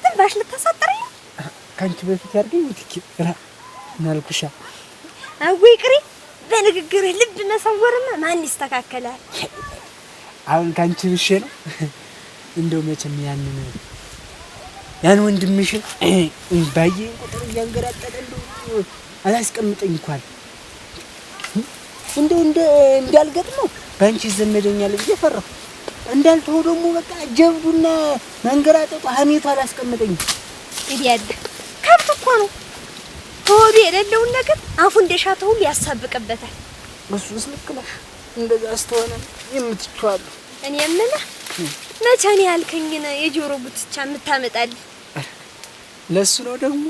ትንፋሽ ልታሳጥረኝ ነው? ከአንቺ በፊት ያድርገኝ ምትኪ እናልኩሻ። አወይ ቅሬ፣ በንግግርህ ልብ መሰወርማ ማን ይስተካከላል? አሁን ከአንቺ ብሼ ነው። እንደው መቼም ያን ወንድምሽን ባየኝ ቁጥር እያንገራጠጠ እንደው አላስቀምጠኝ እንኳን እንደው እንዳልገጥመው በአንቺ ይዘመደኛል ብዬ ፈራሁ። እንዳልተው ደግሞ በቃ ጀብዱና መንገራጠጡ ሀሜቱ አላስቀምጠኝም። እዲያለ ከብት እኮ ነው። ሆዱ የሌለውን ነገር አፉ እንደሻተ ሁሉ ያሳብቅበታል። እሱስ ልክ ነሽ። እንደዛ ስተሆነ የምትችዋለሁ። እኔ የምልህ መቼ ነው ያልከኝን የጆሮ ጉትቻ የምታመጣልኝ? ለሱ ነው ደግሞ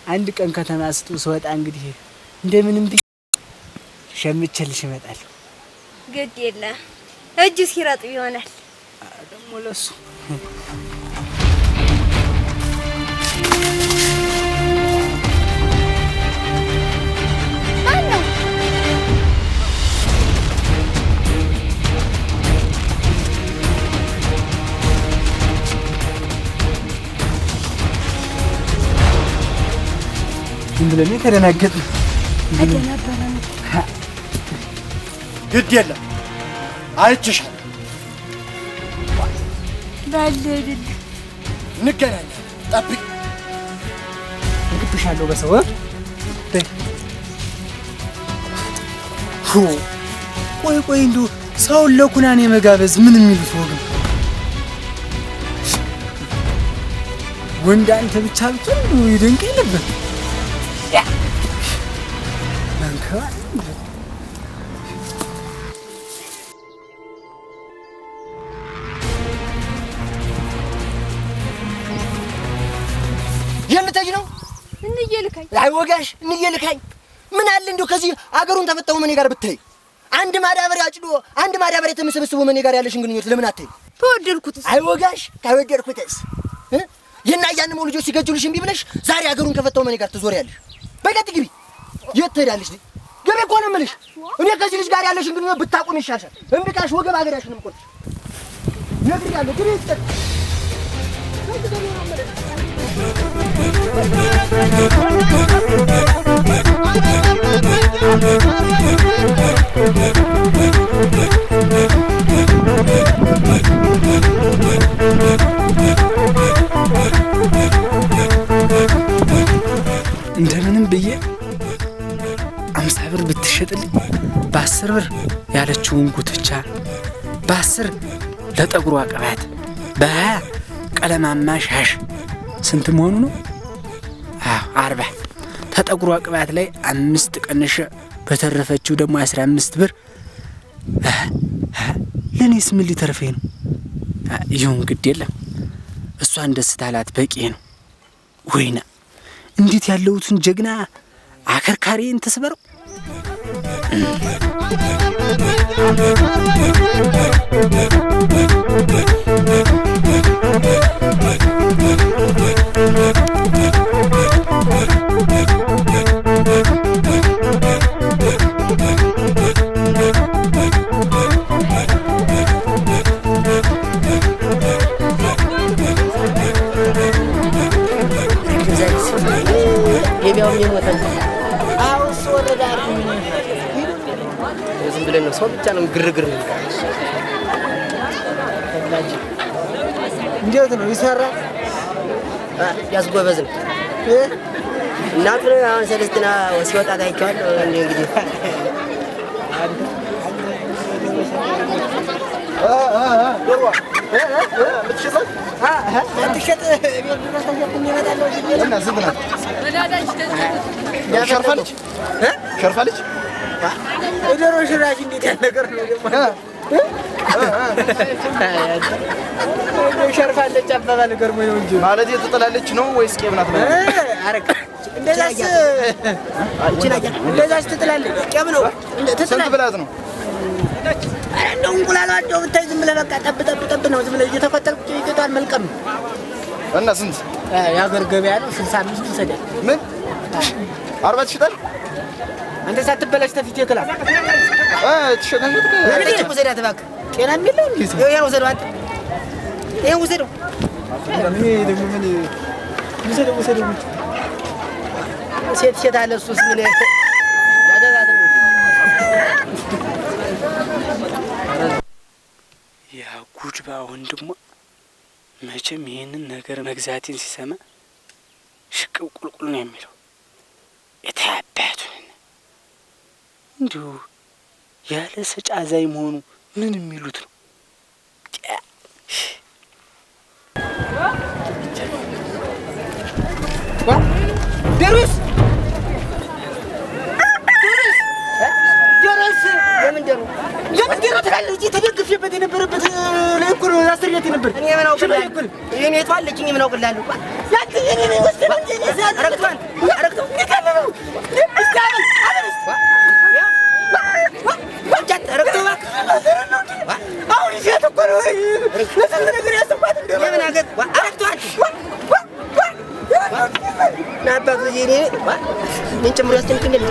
አንድ ቀን ከተማ ስጡ ስወጣ እንግዲህ እንደምንም ብዬ ሸምቼልሽ እመጣለሁ። ግድ የለ እጅ ሲረጥብ ይሆናል። ደግሞ ለሱ ማን ነው? ዝም ብለን የተደናገጥን አደናበረን። ግድ የለም አይቼሻለሁ። ባለድል እንገናኛለን። ጠብቂ። እግብሻለሁ በሰው በይ። ቆይ ቆይ እንደው ሰውን ለኩናኔ መጋበዝ ምን የሚሉት ወግ ነው? ወንድ አንተ ብቻ ብትሆን እንደው ይደንቀኝ ነበር። መንከባለል የምትሄጂ ነው? እንዬ ልካኝ። አይወጋሽ እንዬ ልካኝ። ምን አለ እንደው ከዚህ አገሩን ተፈታው መኔ ጋር ብትይ አንድ ማዳበሪያ አጭዶ አንድ ማዳበሪያ ተመሰበስቦ መኔ ጋር ያለሽን ግንኙነት ለምን አትይ? ተወደድኩትስ። አይወጋሽ ካይወደድኩትስ ይህና ያንመው ልጆች ሲገጅሉሽ እምቢ ብለሽ ዛሬ አገሩን ከፈታው መኔ ጋር ትዞሪያለሽ። በቀጥ ግቢ። የት ትሄዳለሽ? ግቢ እኮ ነው የምልሽ። እኔ ከዚህ ልጅ ጋር ያለሽን ግንኙነት ብታቆም ይሻልሻል። እምቢ ካልሽ ወገብ አገሪያሽን የምቆርጥሽ ነግሬያለሁ። ግቢ ይስጠት። እንደምንም ብዬ 50 ብር ብትሸጥልኝ በ10 ብር ያለችውን ጉትቻ በ10 ለጠጉሯ ቅባት በ20 ቀለማማ ሻሽ ስንት መሆኑ ነው? አዎ 40። ተጠጉሯ ቅባት ላይ 5 ቀንሼ በተረፈችው ደግሞ 15 ብር ለእኔስ ምን ሊተርፈኝ ነው? ይሁን ግድ የለም እሷን ደስ ታላት በቂ ነው። ወይና እንዴት ያለሁትን ጀግና አከርካሪን ተስበረው። ገበያውም የሞተ ነው። ዝም ብለን ነው ሰው ብቻ ነው ግርግር። እንዴት ነው ይሰራል? ያስጎበዝ ነው እናቱ አሁን ሰለስትና ሲወጣ ታይቼዋለሁ። እንግዲህ አትሸጥ ቤት ድረስ ተሸክሜ እመጣለሁ። እና ስንት ናት? ሸርፋለች ሸርፋለች። የዶሮ ሽራሽ እንዴት ያለ ነገር ነው ደግሞ? ሸርፋለች አባባል ገርሞኝ ነው እንጂ። ማለት ትጥላለች ነው ወይስ ቄብ ናት? አረግ እንደዛስ እንደዛስ ትጥላለች። ቄብ ነው ስንት ብላት ነው? ኧረ እንደው እንቁላሏ እንደው ብታይ ዝም ብለህ በቃ ጠብ ጠብ ጠብ ነው፣ ዝም ብለህ እየተኮተልክ ቂጧን መልቀም። እና ስንት? የሀገር ገበያ ነው። 65 ውሰዳል። ምን 40 ትሸጣለህ? አንተ ሳትበላሽ ተፊት ይክላ ትሸጣለህ? ውሰዳት እባክህ። ጤናም የለው እንዴ? ይሄን ውሰደው አንተ፣ ይሄን ውሰደው። ይሄ ደግሞ ምን? ውሰደው ውሰደው። ሴት ሴት አለ፣ እሱስ ምን ያገባት ነው? ያ ጉድባ ወንድሟ መቼም ይህንን ነገር መግዛቴን ሲሰማ ሽቅብ ቁልቁል ነው የሚለው። የታባቱን እንዲሁ ያለ ሰጭ አዛኝ መሆኑ ምን የሚሉት ነው? ደሩስ ደሩስ፣ የምን ደሩ? የምን ደሮ ትላለህ? እዚህ ተደግፌበት የነበረበት ላይ እኮ ነው አስሬያት የነበር። እኔ ምን አውቅልሃለሁ? የኔ የቷ አለችኝ? ምን አውቅልሃለሁ? ያንተ የኔ ነው ወስደህ እንጂ እኔ አረግተው አንተ አረግተው። እንዴት ያለ ነው? እስኪ አበል አበል እስኪ። አረግተው እባክህ። አሁን ይዣት እኮ ነው ለስንት ነገር ያሰብኳት። እንደው የምን አገር አረግተው አንተ ና አባቱ የኔ ምን ጨምሮ ያስጨንቅኛል?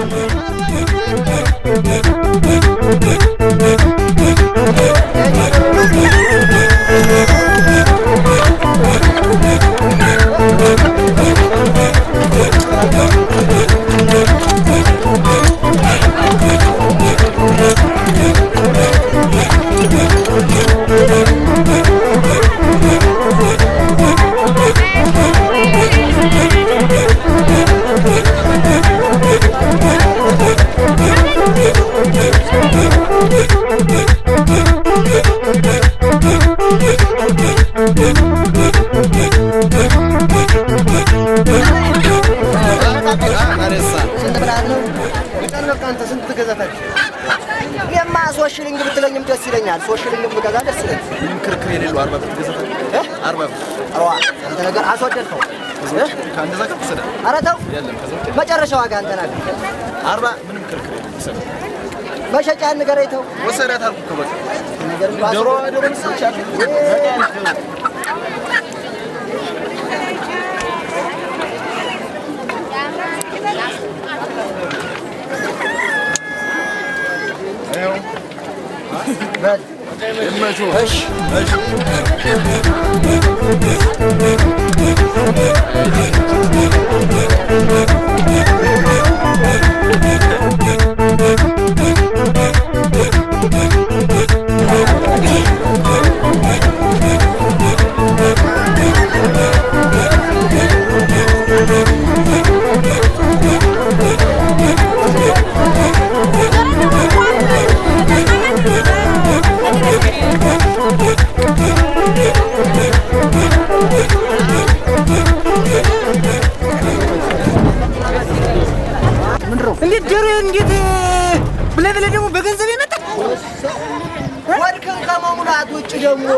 ስንት ብላት ነው? በቃ አንተ ስንት ትገዛታለህ? እኔማ 3 ሽልንግ ብትለኝም ደስ ይለኛል። 3 ሽልንግም ብገዛ ደስ ይለኛል። ምንም ክርክር የሌለው 40 ብር ትገዛታለህ? 40 ብር። ኧረ አንተ ነገር አስወደድከው። ከእንደዛ ከፍ ውሰዳት። ኧረ ተው፣ የለም ከዛ ውጭ መጨረሻ ዋጋ አንተ ናት። 40 ምንም ክርክር የለም ውሰዳት። መሸጫህን ንገረኝ። ተው። ወሰዳት አልኩህ እኮ በቃ። ነገር እኮ ዶሮ ዶሮ መሰለች ያልኩህ። በቃ ያለች ዶሮ። በል። ይመችዎ። እሺ። እሺ። እንዴት ዶሮ እንዴት ብለህ ብለህ ደግሞ በገንዘብ የመጣ? ወድክን ከመሙላት ውጭ ደግሞ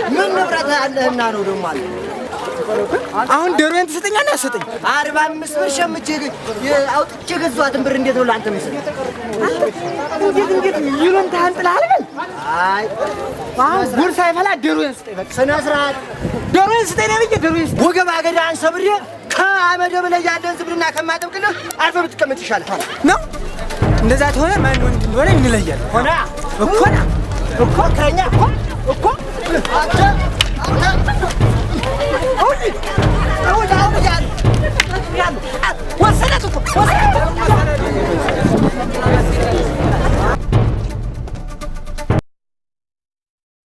ምን ንብረት አለህና ነው ደግሞ አለ? አሁን ዶሮዬን ትሰጠኛለህ አትሰጠኝ? 45 ብር ሸምቼ አውጥቼ የገዛኋትን ብር እንዴት ነው ለአንተ የምሰጠው? እንዴት እንዴት ይሉንታህን ጥለሃል በል። አይ። አሁን ጉድ ሳይፈላ ዶሮዬን ስጠኝ በቃ። ስነ ስርዓት። ዶሮዬን ስጠኝ ነው ብዬ ዶሮዬን ስጠኝ። ወገብ አገዳህን ሰብሬ ከአመደብ ላይ ያለን ዝምድና ከማጠብቅልህ አርፈህ ብትቀመጥ ይሻላል። ነው እንደዛ ተሆነ ማን ወንድ እንደሆነ እንለያለን። ሆና። እኮ ና እኮ ከኛ እኮ እኮ አንተ አንተ አሁን